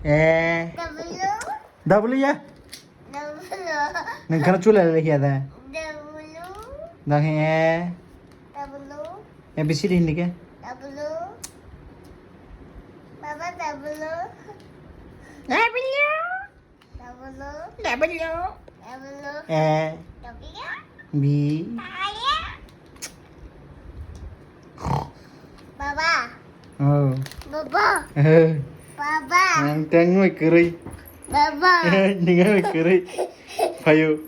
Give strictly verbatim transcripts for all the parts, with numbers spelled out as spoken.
A. W. W ya? W. Nang kana chula le hiya da? W. Dang he A. W. A B C D hindi ke? W. Baba W. W. W. W. W. A. W. B. Baba. Oh. Baba. Eh. Baba. Ang tengoi kerei. Baba. Ningai kerei. Payo.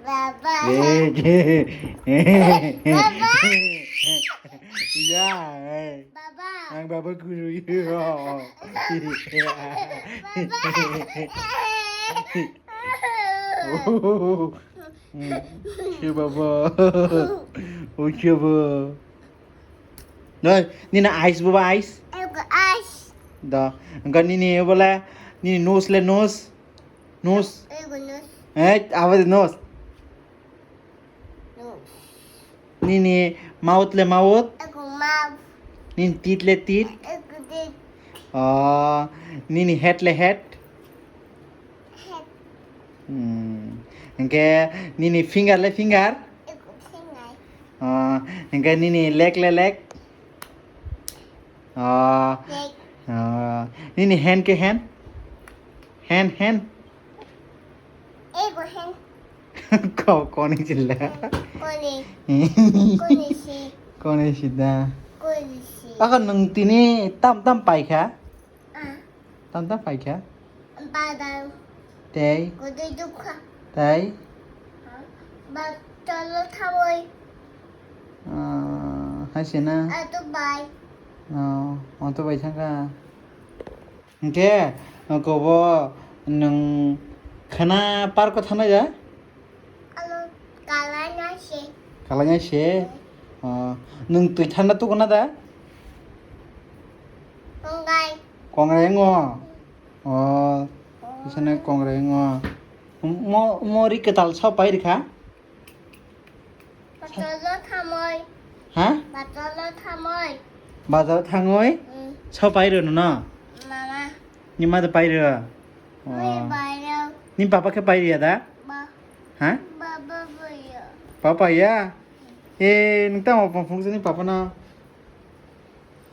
Baba. Eh, ke. Baba. Ya, eh. Baba. Ang baba guru yo. Baba. Ke baba. Oke baba. Noi, nini eyes baba eyes. Ego eyes. Da. Engka nini bola, nini nose le nose. Nose. Ego nose. Eh, abo de nose. Nose. Nini mouth le mouth. Ego mouth. Nini teeth le teeth. Ego teeth. Oh, nini head le head. Head. Hmm. Engke nini finger le finger. Ego finger. Oh, engke nini leg le leg. Oh. Leg. Oh. Nini hand ke hand. Hand, hand. Ego hand. Ko, koni chilla. Koni. Koni si. Koni sida. Koni si. Ako nung tini tam tam paikha. Ah. Tam tam paikha. Badam. Tei. Kudui dukha. Tei. Ba tolo thawoi. Ah, hai sena. Atu bai. Oh, atu bai thangka. Hingke, kobo nwng khana park o thangnai da? Alo, kalaina se. Kalaina se? Oh, nwng twi thanda tukuna da? Kongrai. Kongrai ngo? Oh, isane kongrai ngo. Mo, mo ri kwtal sa pai rikha? Bazaro thamoi. Ha? Bazaro thamoi. Bazaro thangoi? Mm. Sa pai rw no? Mama. Ni ma da pai rw? Oi, oh. Pai rw. Ni papa khe pai rw ya da? Ba. Ha? Baba pai rw. Papa ya? Eh, nung tamo pong phung ni papa no?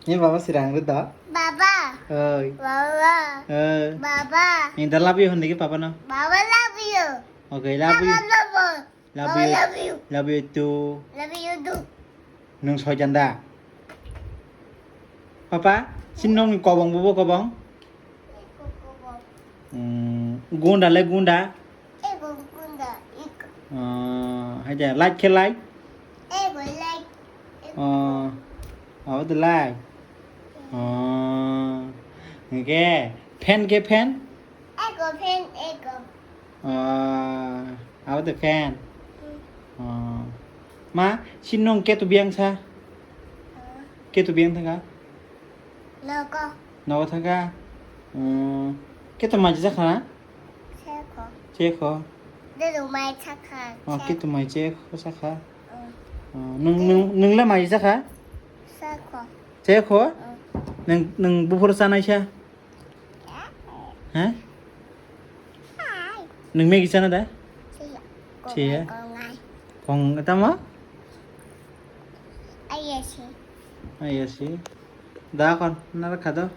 Ni baba sirang rw da? Baba. Oi. Baba. Eh. Baba. Ni da love you hondi ki papa no? Baba love you. Okay, love you. Baba love you. Love you. Love you. Love you too. Love you too. Nwng soitan da? Papa, sin nongni kobong bubo kobong? Eko kobong. Hmm, gunda le gunda? Eko gunda, eko. Ah, hai da, like khe like? Eko like. Oh, abo de like. Oh, hingke fan khe fan? Eko fan, eko. Ah, abo de fan. Hmm. Ah. Ma, sin nong ketu biyang sa? Ah. Ketu biyang thangka? Nogo. Nogo thangka? Hmm. Ketu maji jakha na? Chekho. Chekho. Dero mai chakha. Oh, ketu mai chekho sakha. Hmm. Oh, nung, nung, nung le maji jakha? Chekho. Chekho? Hmm. Nung, nung buphuru chanai sa? Ha? Nwng Maggi chana da? Siya. Siya. Kongnai, kongnai. Kong tamo? Ayasi. Ayasi. Da kon, nara khado.